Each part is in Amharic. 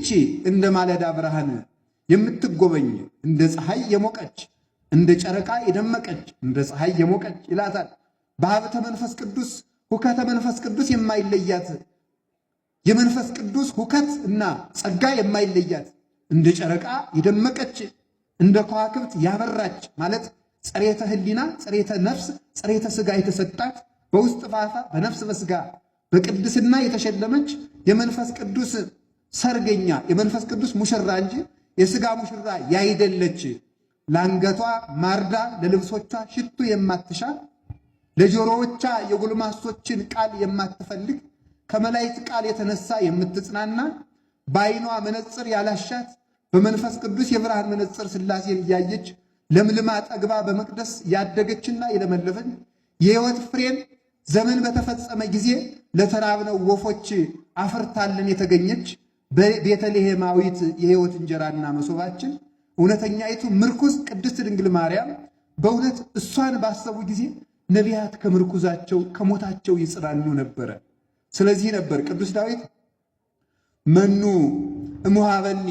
ይህቺ እንደ ማለዳ ብርሃን የምትጎበኝ እንደ ፀሐይ የሞቀች እንደ ጨረቃ የደመቀች እንደ ፀሐይ የሞቀች ይላታል። በሀብተ መንፈስ ቅዱስ ሁከተ መንፈስ ቅዱስ የማይለያት የመንፈስ ቅዱስ ሁከት እና ጸጋ የማይለያት እንደ ጨረቃ የደመቀች እንደ ከዋክብት ያበራች ማለት ጽሬተ ሕሊና፣ ጽሬተ ነፍስ፣ ጽሬተ ሥጋ የተሰጣት በውስጥ ፋፋ በነፍስ በሥጋ በቅድስና የተሸለመች የመንፈስ ቅዱስ ሰርገኛ የመንፈስ ቅዱስ ሙሽራ እንጂ የሥጋ ሙሽራ ያይደለች ለአንገቷ ማርዳ ለልብሶቿ ሽቱ የማትሻ ለጆሮዎቿ የጎልማሶችን ቃል የማትፈልግ ከመላእክት ቃል የተነሳ የምትጽናና በዓይኗ መነጽር ያላሻት በመንፈስ ቅዱስ የብርሃን መነጽር ሥላሴን እያየች ለምልማ ጠግባ በመቅደስ ያደገችና የለመለፈች የሕይወት ፍሬን ዘመን በተፈጸመ ጊዜ ለተራብነው ወፎች አፍርታልን የተገኘች ቤተልሔማዊት የሕይወት እንጀራና መሶባችን እውነተኛይቱ ምርኩዝ ቅድስት ድንግል ማርያም በእውነት እሷን ባሰቡ ጊዜ ነቢያት ከምርኩዛቸው ከሞታቸው ይጽናኑ ነበረ። ስለዚህ ነበር ቅዱስ ዳዊት መኑ እሙሃበኒ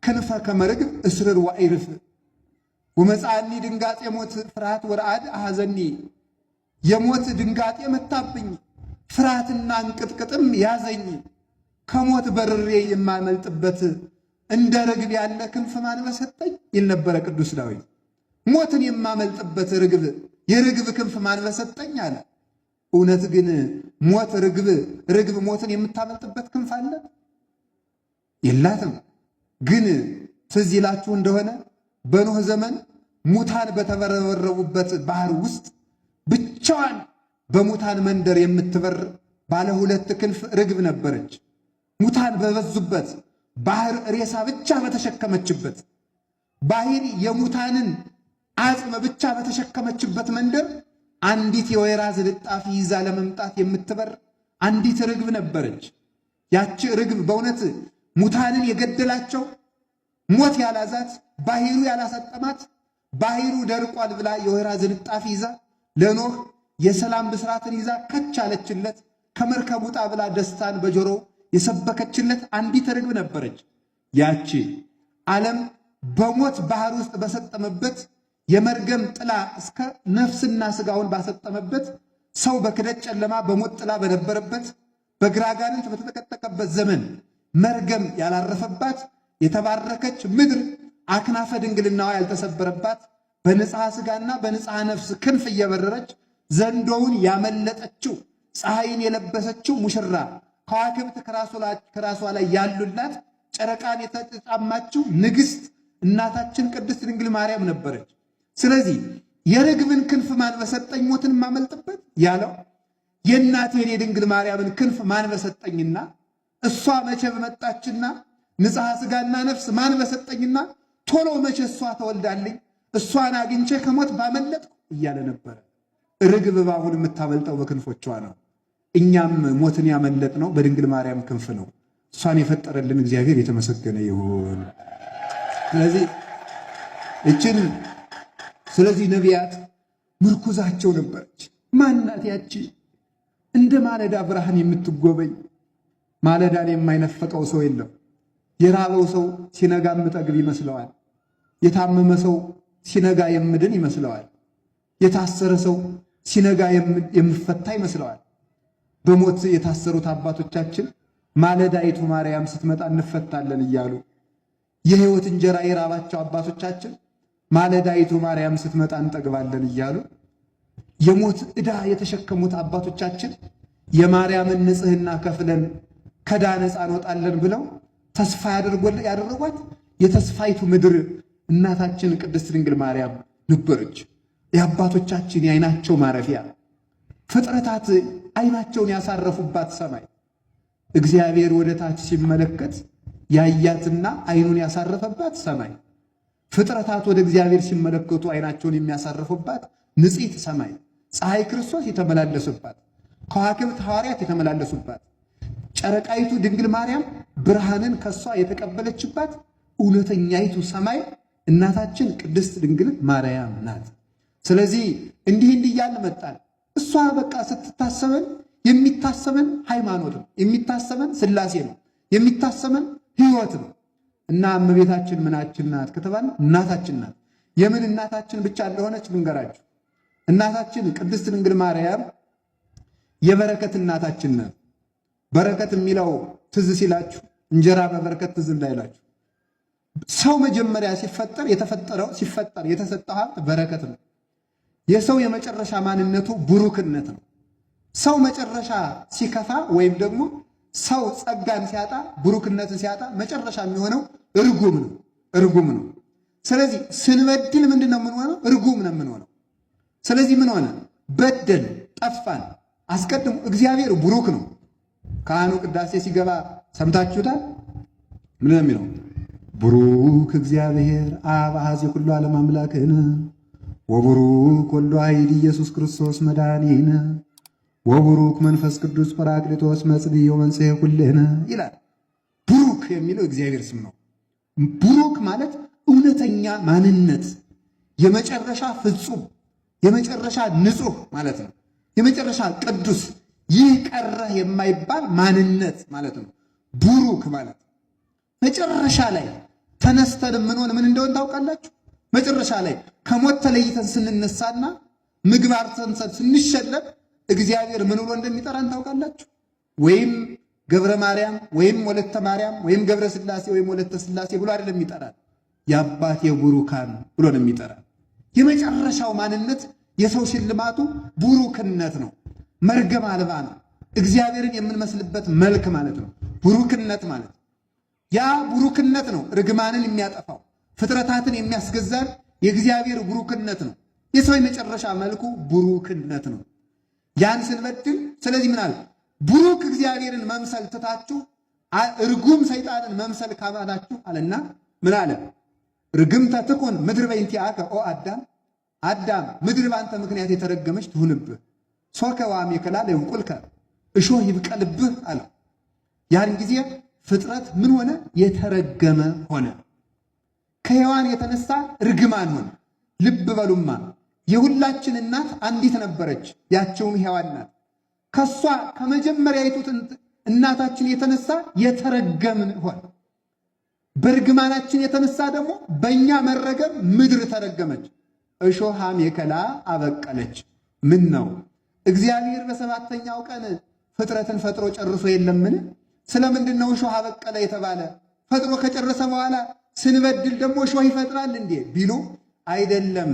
ክንፈ ከመርግብ እስርር ወአዕርፍ ወመጽአኒ ድንጋጤ ሞት ፍርሃት ወረአድ አሐዘኒ፣ የሞት ድንጋጤ መታብኝ፣ ፍርሃትና እንቅጥቅጥም ያዘኝ፣ ከሞት በርሬ የማመልጥበት እንደ ርግብ ያለ ክንፍ ማን በሰጠኝ ይል ነበረ ቅዱስ ዳዊት። ሞትን የማመልጥበት ርግብ የርግብ ክንፍ ማን በሰጠኝ አለ። እውነት ግን ሞት ርግብ ርግብ ሞትን የምታመልጥበት ክንፍ አለ? የላትም። ግን ትዝ ይላችሁ እንደሆነ በኖህ ዘመን ሙታን በተበረበረቡበት ባህር ውስጥ ብቻዋን በሙታን መንደር የምትበር ባለ ሁለት ክንፍ ርግብ ነበረች። ሙታን በበዙበት ባህር ሬሳ ብቻ በተሸከመችበት ባህር የሙታንን አጽም ብቻ በተሸከመችበት መንደር አንዲት የወይራ ዝልጣፊ ይዛ ለመምጣት የምትበር አንዲት ርግብ ነበረች። ያቺ ርግብ በእውነት ሙታንን የገደላቸው ሞት ያላዛት ባህሩ ያላሰጠማት ባህሩ ደርቋል ብላ የወይራ ዝንጣፊ ይዛ ለኖህ የሰላም ብስራትን ይዛ ከች አለችለት። ከመርከብ ውጣ ብላ ደስታን በጆሮ የሰበከችለት አንዲት ርግብ ነበረች። ያቺ ዓለም በሞት ባህር ውስጥ በሰጠመበት የመርገም ጥላ እስከ ነፍስና ስጋውን ባሰጠመበት ሰው በክደት ጨለማ በሞት ጥላ በነበረበት በግራጋንንት በተጠቀጠቀበት ዘመን መርገም ያላረፈባት የተባረከች ምድር አክናፈ ድንግልናዋ ያልተሰበረባት በንጽሐ ስጋና በንጽሐ ነፍስ ክንፍ እየበረረች ዘንዶውን ያመለጠችው ፀሐይን የለበሰችው ሙሽራ ከዋክብት ከራሷ ላይ ያሉላት ጨረቃን የተጫማችው ንግሥት እናታችን ቅድስት ድንግል ማርያም ነበረች። ስለዚህ የርግብን ክንፍ ማን በሰጠኝ ሞትን ማመልጥበት ያለው የእናቴን የድንግል ማርያምን ክንፍ ማን በሰጠኝና እሷ መቼ በመጣችና ንጽሐ ስጋና ነፍስ ማን በሰጠኝና ቶሎ መቼ እሷ ተወልዳልኝ እሷን አግኝቼ ከሞት ባመለጥኩ እያለ ነበረ። ርግብ እባቡን የምታመልጠው በክንፎቿ ነው። እኛም ሞትን ያመለጥነው በድንግል ማርያም ክንፍ ነው። እሷን የፈጠረልን እግዚአብሔር የተመሰገነ ይሁን። ስለዚህ እችን ስለዚህ ነቢያት ምርኩዛቸው ነበረች። ማናት ያቺ እንደ ማለዳ ብርሃን የምትጎበኝ? ማለዳን የማይነፈቀው ሰው የለም። የራበው ሰው ሲነጋ የምጠግብ ይመስለዋል። የታመመ ሰው ሲነጋ የምድን ይመስለዋል። የታሰረ ሰው ሲነጋ የምፈታ ይመስለዋል። በሞት የታሰሩት አባቶቻችን ማለዳይቱ ማርያም ስትመጣ እንፈታለን እያሉ የሕይወት እንጀራ የራባቸው አባቶቻችን ማለዳይቱ ማርያም ስትመጣ እንጠግባለን እያሉ የሞት ዕዳ የተሸከሙት አባቶቻችን የማርያምን ንጽሕና ከፍለን ከዕዳ ነፃ እንወጣለን ብለው ተስፋ ያደረጓት የተስፋይቱ ምድር እናታችን ቅድስት ድንግል ማርያም ነበረች። የአባቶቻችን የዓይናቸው ማረፊያ ፍጥረታት ዓይናቸውን ያሳረፉባት ሰማይ እግዚአብሔር ወደ ታች ሲመለከት ያያትና ዓይኑን ያሳረፈባት ሰማይ ፍጥረታት ወደ እግዚአብሔር ሲመለከቱ ዓይናቸውን የሚያሳርፉባት ንጽሕት ሰማይ ፀሐይ ክርስቶስ የተመላለሱባት ከዋክብት ሐዋርያት የተመላለሱባት ጨረቃይቱ ድንግል ማርያም ብርሃንን ከሷ የተቀበለችባት እውነተኛይቱ ሰማይ እናታችን ቅድስት ድንግል ማርያም ናት። ስለዚህ እንዲህ እንዲህ እያልን መጣን። እሷ በቃ ስትታሰበን የሚታሰበን ሃይማኖት ነው፣ የሚታሰበን ስላሴ ነው፣ የሚታሰበን ሕይወት ነው። እና እመቤታችን ምናችን ናት ከተባለ እናታችን ናት። የምን እናታችን ብቻ እንደሆነች ልንገራችሁ። እናታችን ቅድስት ድንግል ማርያም የበረከት እናታችን ናት። በረከት የሚለው ትዝ ሲላችሁ እንጀራ በበረከት ትዝ እንዳይላችሁ። ሰው መጀመሪያ ሲፈጠር የተፈጠረው ሲፈጠር የተሰጠው ሀብት በረከት ነው። የሰው የመጨረሻ ማንነቱ ቡሩክነት ነው። ሰው መጨረሻ ሲከፋ ወይም ደግሞ ሰው ጸጋን ሲያጣ ቡሩክነትን ሲያጣ መጨረሻ የሚሆነው እርጉም ነው፣ እርጉም ነው። ስለዚህ ስንበድል ምንድን ነው የምንሆነው? እርጉም ነው የምንሆነው። ስለዚህ ምን ሆነ? በደል፣ ጠፋን። አስቀድሞ እግዚአብሔር ቡሩክ ነው። ካህኑ ቅዳሴ ሲገባ ሰምታችሁታል። ምን ነው የሚለው? ቡሩክ እግዚአብሔር አብ አኃዜ ኩሉ ዓለም አምላክነ ወቡሩክ ወልዱ ዋሕድ ኢየሱስ ክርስቶስ መድኃኒነ ወቡሩክ መንፈስ ቅዱስ ጰራቅሊጦስ መጽንዒ ወመንጽሔ ኩልነ ይላል። ቡሩክ የሚለው እግዚአብሔር ስም ነው። ቡሩክ ማለት እውነተኛ ማንነት፣ የመጨረሻ ፍጹም፣ የመጨረሻ ንጹህ ማለት ነው። የመጨረሻ ቅዱስ፣ ይህ ቀረህ የማይባል ማንነት ማለት ነው። ቡሩክ ማለት መጨረሻ ላይ ተነስተን የምንሆን ምን እንደሆን ታውቃላችሁ? መጨረሻ ላይ ከሞት ተለይተን ስንነሳና ምግባር ስንሸለም እግዚአብሔር ምን ብሎ እንደሚጠራን ታውቃላችሁ? ወይም ገብረ ማርያም ወይም ወለተ ማርያም ወይም ገብረ ስላሴ ወይም ወለተ ስላሴ ብሎ አይደለም የሚጠራን፣ የአባቴ ቡሩካን ብሎ ነው የሚጠራን። የመጨረሻው ማንነት የሰው ሽልማቱ ቡሩክነት ነው። መርገም አልባ ነው። እግዚአብሔርን የምንመስልበት መልክ ማለት ነው። ቡሩክነት ማለት ያ ቡሩክነት ነው። ርግማንን የሚያጠፋው ፍጥረታትን የሚያስገዛን የእግዚአብሔር ቡሩክነት ነው። የሰው የመጨረሻ መልኩ ቡሩክነት ነው። ያን ስንበድል፣ ስለዚህ ምን አለ? ቡሩክ እግዚአብሔርን መምሰል ትታችሁ እርጉም ሰይጣንን መምሰል ካማናችሁ አለና ምን አለ? ርግምተ ትኩን ምድር በእንቲአከ ኦ አዳም፣ አዳም ምድር ባንተ ምክንያት የተረገመች ትሁንብህ፣ ሦከ ወአሜከላ ለይብቁልከ፣ እሾህ ይብቀልብህ አለው። ያን ጊዜ ፍጥረት ምን ሆነ? የተረገመ ሆነ። ከሔዋን የተነሳ ርግማን ሆነ። ልብ በሉማ የሁላችን እናት አንዲት ነበረች፣ ያቸውም ሔዋን ናት። ከሷ ከመጀመሪያይቱ እናታችን የተነሳ የተረገምን ሆነ። በርግማናችን የተነሳ ደግሞ በእኛ መረገም ምድር ተረገመች። እሾህ አሜከላ አበቀለች። ምን ነው እግዚአብሔር በሰባተኛው ቀን ፍጥረትን ፈጥሮ ጨርሶ የለምን? ስለምንድን ነው እሾህ አበቀለ የተባለ? ፈጥሮ ከጨረሰ በኋላ ስንበድል ደግሞ እሾህ ይፈጥራል እንዴ ቢሉ አይደለም።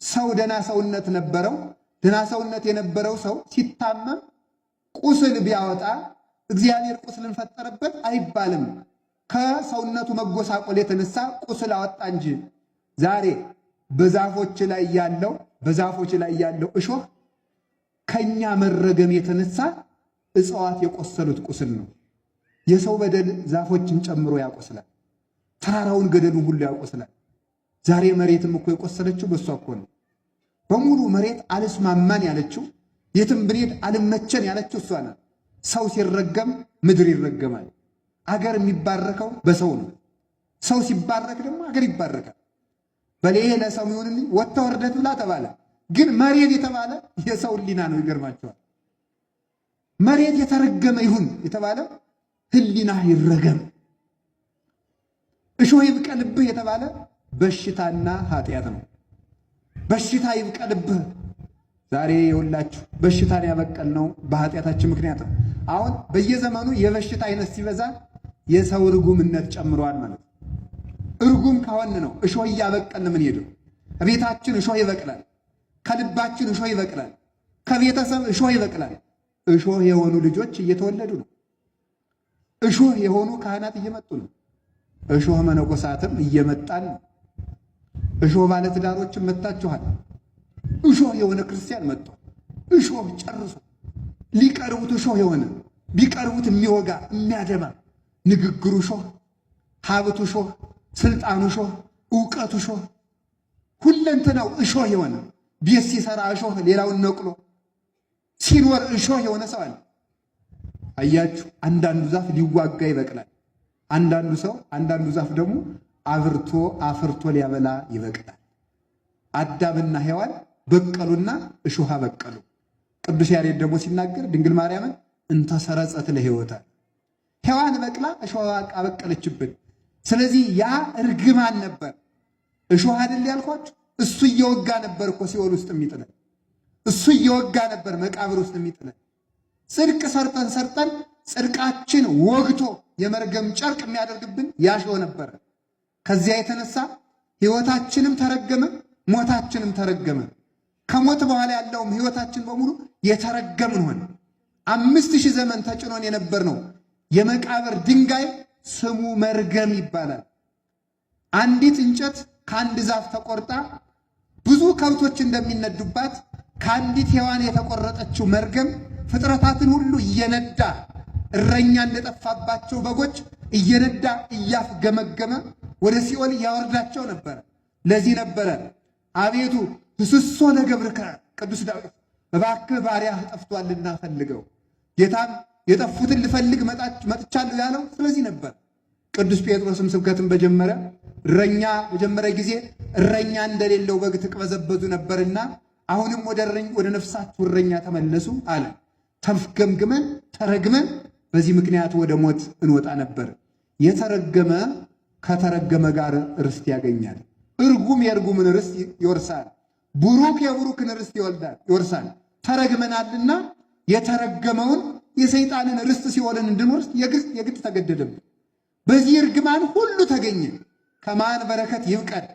ሰው ደና ሰውነት ነበረው። ደና ሰውነት የነበረው ሰው ሲታመም ቁስል ቢያወጣ እግዚአብሔር ቁስልን ፈጠረበት አይባልም። ከሰውነቱ መጎሳቆል የተነሳ ቁስል አወጣ እንጂ። ዛሬ በዛፎች ላይ ያለው በዛፎች ላይ ያለው እሾህ ከኛ መረገም የተነሳ እጽዋት የቆሰሉት ቁስል ነው። የሰው በደል ዛፎችን ጨምሮ ያቆስላል። ተራራውን ገደሉን ሁሉ ያቆስላል። ዛሬ መሬትም እኮ የቆሰለችው በእሷ እኮ ነው። በሙሉ መሬት አልስማማን ያለችው የትም ብንሄድ አልመቸን ያለችው እሷ ናት። ሰው ሲረገም ምድር ይረገማል። አገር የሚባረከው በሰው ነው። ሰው ሲባረክ ደግሞ አገር ይባረካል። በሌ ለሰው ይሁንልኝ ወጥተህ ወርደህ ብላ ተባለ። ግን መሬት የተባለ የሰው ሕሊና ነው። ይገርማቸዋል። መሬት የተረገመ ይሁን የተባለ ሕሊና ይረገም። እሾህ ይብቀልብህ የተባለ በሽታና ኃጢአት ነው። በሽታ ይብቀልብህ። ዛሬ የሁላችሁ በሽታን ያበቀልነው በኃጢአታችን ምክንያት ነው። አሁን በየዘመኑ የበሽታ አይነት ሲበዛ የሰው ርጉምነት ጨምሯል ማለት ነው። እርጉም ከሆን ነው እሾህ እያበቀልን ምን ሄደው ቤታችን እሾህ ይበቅላል፣ ከልባችን እሾህ ይበቅላል፣ ከቤተሰብ እሾህ ይበቅላል። እሾህ የሆኑ ልጆች እየተወለዱ ነው። እሾህ የሆኑ ካህናት እየመጡ ነው። እሾህ መነኮሳትም እየመጣን ነው። እሾህ ባለትዳሮችም መጥታችኋል። እሾህ የሆነ ክርስቲያን መጥቷል። እሾህ ጨርሶ ሊቀርቡት እሾህ የሆነ ቢቀርቡት የሚወጋ የሚያደማ ንግግሩ እሾህ፣ ሀብቱ እሾህ፣ ስልጣኑ እሾህ፣ እውቀቱ እሾህ፣ ሁለንተናው እሾህ የሆነ ቤት ሲሰራ እሾህ ሌላውን ነቅሎ ሲኖር እሾህ የሆነ ሰው አለ። አያችሁ፣ አንዳንዱ ዛፍ ሊዋጋ ይበቅላል። አንዳንዱ ሰው አንዳንዱ ዛፍ ደግሞ አብርቶ አፍርቶ ሊያበላ ይበቅላል። አዳምና ሔዋን በቀሉና እሾህ አበቀሉ። ቅዱስ ያሬድ ደግሞ ሲናገር ድንግል ማርያምን እንተሰረጸት ለሕይወታ ሔዋን በቅላ እሾህ አበቀለችብን። ስለዚህ ያ እርግማን ነበር። እሾህ አይደል ያልኳችሁ? እሱ እየወጋ ነበር እኮ ሲኦል ውስጥ የሚጥለን። እሱ እየወጋ ነበር መቃብር ውስጥ የሚጥለን። ጽድቅ ሰርተን ሰርተን ጽድቃችን ወግቶ የመርገም ጨርቅ የሚያደርግብን ያ እሾህ ነበረ። ከዚያ የተነሳ ሕይወታችንም ተረገመ፣ ሞታችንም ተረገመ። ከሞት በኋላ ያለውም ሕይወታችን በሙሉ የተረገምን ሆነ። 5000 ዘመን ተጭኖን የነበር ነው የመቃብር ድንጋይ ስሙ መርገም ይባላል። አንዲት እንጨት ከአንድ ዛፍ ተቆርጣ ብዙ ከብቶች እንደሚነዱባት ከአንዲት ሔዋን የተቆረጠችው መርገም ፍጥረታትን ሁሉ እየነዳ እረኛ እንደጠፋባቸው በጎች እየነዳ እያፍገመገመ ወደ ሲኦል እያወርዳቸው ነበረ። ለዚህ ነበረ አቤቱ ህስሶ ለገብርከ ቅዱስ ዳዊት እባክህ ባሪያህ ጠፍቷልና ፈልገው። ጌታም የጠፉትን ልፈልግ መጥቻለሁ ያለው ስለዚህ ነበር። ቅዱስ ጴጥሮስም ስብከትን በጀመረ እረኛ በጀመረ ጊዜ እረኛ እንደሌለው በግ ትቅበዘበዙ ነበርና አሁንም ወደ ነፍሳችሁ እረኛ ተመለሱ አለ። ተፍገምግመን ተረግመን በዚህ ምክንያት ወደ ሞት እንወጣ ነበር። የተረገመ ከተረገመ ጋር ርስት ያገኛል። እርጉም የእርጉምን ርስት ይወርሳል። ቡሩክ የቡሩክን ርስት ይወርሳል። ተረግመናልና የተረገመውን የሰይጣንን ርስት ሲኦልን እንድንወርስ የግድ ተገደደብን። በዚህ እርግማን ሁሉ ተገኘ። ከማን በረከት ይብቀል?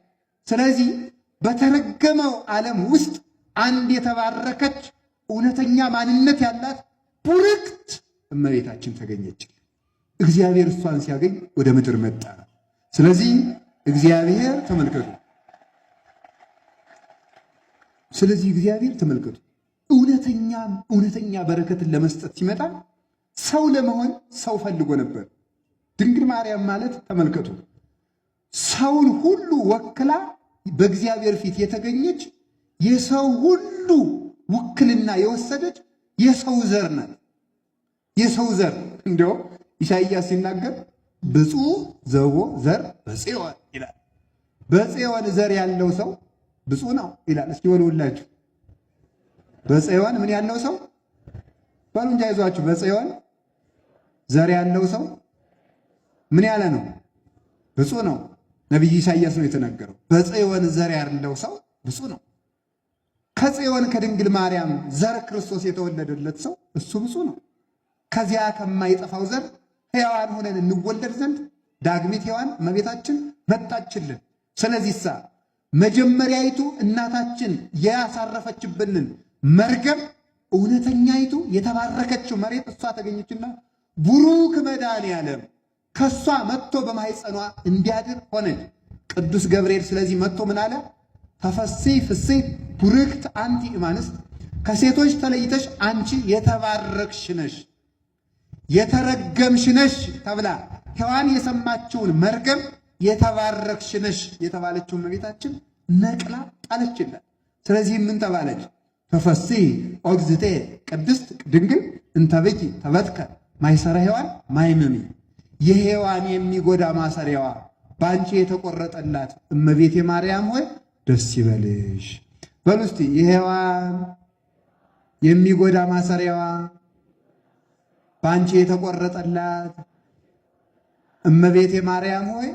ስለዚህ በተረገመው ዓለም ውስጥ አንድ የተባረከች እውነተኛ ማንነት ያላት ቡርክት እመቤታችን ተገኘችልን። እግዚአብሔር እሷን ሲያገኝ ወደ ምድር መጣ። ስለዚህ እግዚአብሔር ተመልከቱ። ስለዚህ እግዚአብሔር ተመልከቱ፣ እውነተኛ እውነተኛ በረከትን ለመስጠት ሲመጣ ሰው ለመሆን ሰው ፈልጎ ነበር። ድንግል ማርያም ማለት ተመልከቱ፣ ሰውን ሁሉ ወክላ በእግዚአብሔር ፊት የተገኘች የሰው ሁሉ ውክልና የወሰደች የሰው ዘር ናት። የሰው ዘር እንዲያው ኢሳይያስ ሲናገር ብፁዕ ዘቦ ዘር በጽዮን ይላል። በጽዮን ዘር ያለው ሰው ብፁዕ ነው ይላል። እስኪ በሉላችሁ በጽዮን ምን ያለው ሰው በሉ እንጂ አይዟችሁ። በጽዮን ዘር ያለው ሰው ምን ያለ ነው? ብፁዕ ነው። ነቢይ ኢሳይያስ ነው የተናገረው። በጽዮን ዘር ያለው ሰው ብፁዕ ነው። ከጽዮን ከድንግል ማርያም ዘር ክርስቶስ የተወለደለት ሰው እሱ ብፁዕ ነው። ከዚያ ከማይጠፋው ዘር ሕያዋን ሆነን እንወለድ ዘንድ ዳግሚት ሔዋን እመቤታችን መጣችልን። ስለዚህሳ መጀመሪያይቱ እናታችን ያሳረፈችብንን መርገም እውነተኛይቱ የተባረከችው መሬት እሷ ተገኘችና ቡሩክ መድኃኔዓለም ከሷ መጥቶ በማህፀኗ እንዲያድር ሆነች። ቅዱስ ገብርኤል ስለዚህ መጥቶ ምን አለ? ተፈሥሒ ፍሥሕት ቡርክት አንቲ እምአንስት፣ ከሴቶች ተለይተሽ አንቺ የተባረክሽ ነሽ የተረገምሽ ነሽ ተብላ ሔዋን የሰማችውን መርገም የተባረክሽ ነሽ የተባለችው እመቤታችን ነቅላ ጣለችላት። ስለዚህ ምን ተባለች? ተፈሥሒ ኦ እግዝእትየ ቅድስት ድንግል እንተ ብኪ ተበትከ ማይሰረ ሔዋን ማይመሚ፣ የሔዋን የሚጎዳ ማሰሪያዋ በአንቺ የተቆረጠላት እመቤቴ ማርያም ሆይ ደስ ይበልሽ። በሉ እስቲ የሔዋን የሚጎዳ ማሰሪያዋ በአንቺ የተቆረጠላት እመቤቴ ማርያም ሆይ